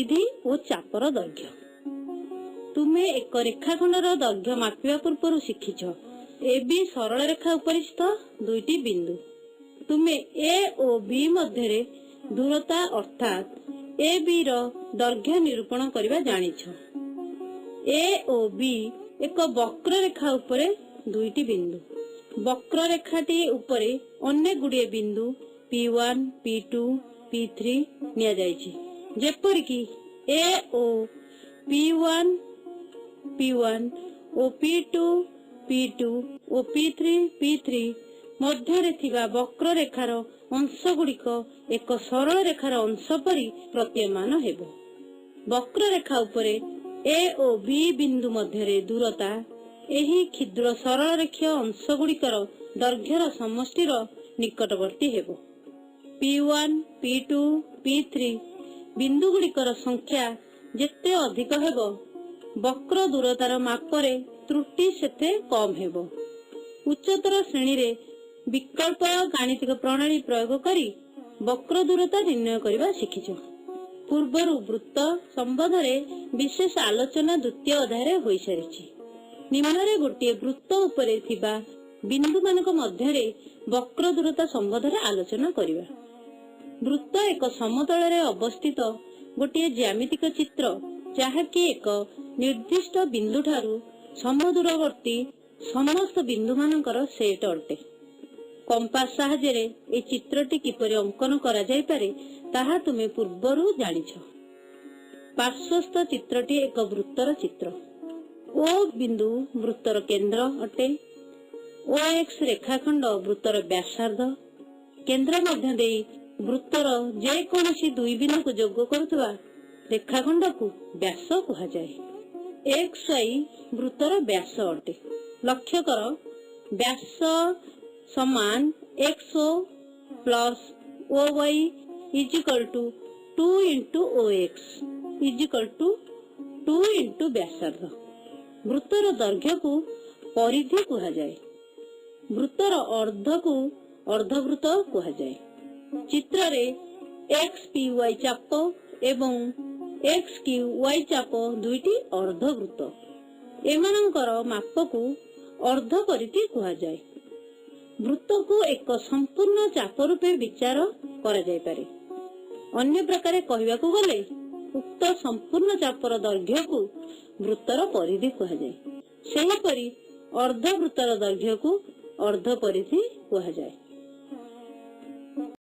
ପରିଧି ଓ ଚାପର ଦୈର୍ଘ୍ୟ। ତୁମେ ଏକ ରେଖାଖଣ୍ଡର ଦୈର୍ଘ୍ୟ ମାପିବା ପୂର୍ବରୁ ଶିଖିଛ, ଏ ବି ସରଳ ରେଖା ଉପରିସ୍ଥ ଦୁଇଟି ବିନ୍ଦୁ। ତୁମେ ଏ ଓ ବି ମଧ୍ୟରେ ଦୂରତା, ଅର୍ଥାତ୍ ଏ ବି ର ଦୈର୍ଘ୍ୟ ନିରୂପଣ କରିବା ଜାଣିଛ। ଏ ଓ ବି ଏକ ବକ୍ରରେଖା ଉପରେ ଦୁଇଟି ବିନ୍ଦୁ। ବକ୍ରରେଖାଟି ଉପରେ ଅନେକ ଗୁଡ଼ିଏ ବିନ୍ଦୁ P1, P2, P3 ନିଆଯାଇଛି, ଯେପରିକି ଏ ଓ P1 P1 ଓ P2 P2 ଓ P3 P3 ମଧ୍ୟରେ ଥିବା ବକ୍ରରେଖାର ଅଂଶଗୁଡ଼ିକ ଏକ ସରଳ ରେଖାର ଅଂଶ ପରି ପ୍ରତୀୟମାନ ହେବ। ବକ୍ରରେଖା ଉପରେ ଏ ଓ ବି ବିନ୍ଦୁ ମଧ୍ୟରେ ଦୂରତା ଏହି କ୍ଷୁଦ୍ର ସରଳ ରେଖୀୟ ଅଂଶଗୁଡ଼ିକର ଦୈର୍ଘ୍ୟର ସମଷ୍ଟିର ନିକଟବର୍ତ୍ତୀ ହେବ। P1, P2, P3 ବିନ୍ଦୁଗୁଡ଼ିକର ସଂଖ୍ୟା ଯେତେ ଅଧିକ ହେବ, ବକ୍ର ଦୂରତାର ମାପରେ ତ୍ରୁଟି ସେତେ କମ୍ ହେବ। ଉଚ୍ଚତର ଶ୍ରେଣୀରେ ବିକଳ୍ପ ଗାଣିତିକ ପ୍ରଣାଳୀ ପ୍ରୟୋଗ କରି ବକ୍ର ଦୂରତା ନିର୍ଣ୍ଣୟ କରିବା ଶିଖିଛ। ପୂର୍ବରୁ ବୃତ୍ତ ସମ୍ବନ୍ଧରେ ବିଶେଷ ଆଲୋଚନା ଦ୍ୱିତୀୟ ଅଧ୍ୟାୟରେ ହୋଇସାରିଛି। ନିମ୍ନରେ ଗୋଟିଏ ବୃତ୍ତ ଉପରେ ଥିବା ବିନ୍ଦୁମାନଙ୍କ ମଧ୍ୟରେ ବକ୍ର ଦୂରତା ସମ୍ବନ୍ଧରେ ଆଲୋଚନା କରିବା। ବୃତ୍ତ ଏକ ସମତଳରେ ଅବସ୍ଥିତ ଗୋଟିଏ ଜ୍ୟାମିତିକ ଚିତ୍ର, ଯାହାକି ଏକ ନିର୍ଦ୍ଦିଷ୍ଟ ବିନ୍ଦୁଠାରୁ ସମଦୂରବର୍ତ୍ତୀ ସମସ୍ତ ବିନ୍ଦୁମାନଙ୍କର ସେଟ୍ ଅଟେ। କମ୍ପାସ ସାହାଯ୍ୟରେ ଏହି ଚିତ୍ରଟି କିପରି ଅଙ୍କନ କରାଯାଇପାରେ, ତାହା ତୁମେ ପୂର୍ବରୁ ଜାଣିଛ। ପାର୍ଶ୍ୱସ୍ଥ ଚିତ୍ରଟି ଏକ ବୃତ୍ତର ଚିତ୍ର। ଓ ବିନ୍ଦୁ ବୃତ୍ତର କେନ୍ଦ୍ର ଅଟେ। ଓ ଏକ୍ସ ରେଖାଖଣ୍ଡ ବୃତ୍ତର ବ୍ୟାସାର୍ଦ୍ଧ। କେନ୍ଦ୍ର ମଧ୍ୟ ଦେଇ ବୃତ୍ତର ଯେକୌଣସି ଦୁଇ ବିନ୍ଦୁକୁ ଯୋଗ କରୁଥିବା ରେଖାଖଣ୍ଡକୁ ବ୍ୟାସ କୁହାଯାଏ। ଏକ୍ସ ୱାଇ ବୃତ୍ତର ବ୍ୟାସ ଅଟେ। ଲକ୍ଷ୍ୟ କର, ବ୍ୟାସ ସମାନ XO plus OY is equal to 2 into OX is equal to 2 into ବ୍ୟାସାର୍ଦ୍ଧ। ବୃତ୍ତର ଦୈର୍ଘ୍ୟକୁ ପରିଧି କୁହାଯାଏ। ବୃତ୍ତର ଅର୍ଦ୍ଧକୁ ଅର୍ଦ୍ଧବୃତ୍ତ କୁହାଯାଏ। ଚିତ୍ରରେ ଏକ୍ସ ପି ୱାଇ ଚାପ ଏବଂ ଏକ୍ସ କ୍ୟୁ ୱାଇ ଚାପ ଦୁଇଟି ଅର୍ଦ୍ଧବୃତ୍ତ। ଏମାନଙ୍କର ମାପକୁ ଅର୍ଦ୍ଧ ପରିଧି କୁହାଯାଏ। ବୃତ୍ତକୁ ଏକ ସମ୍ପୂର୍ଣ୍ଣ ଚାପ ରୂପେ ବିଚାର କରାଯାଇପାରେ। ଅନ୍ୟ ପ୍ରକାରେ କହିବାକୁ ଗଲେ, ଉକ୍ତ ସମ୍ପୂର୍ଣ୍ଣ ଚାପର ଦୈର୍ଘ୍ୟକୁ ବୃତ୍ତର ପରିଧି କୁହାଯାଏ। ସେହିପରି ଅର୍ଦ୍ଧବୃତ୍ତର ଦୈର୍ଘ୍ୟକୁ ଅର୍ଦ୍ଧ ପରିଧି କୁହାଯାଏ।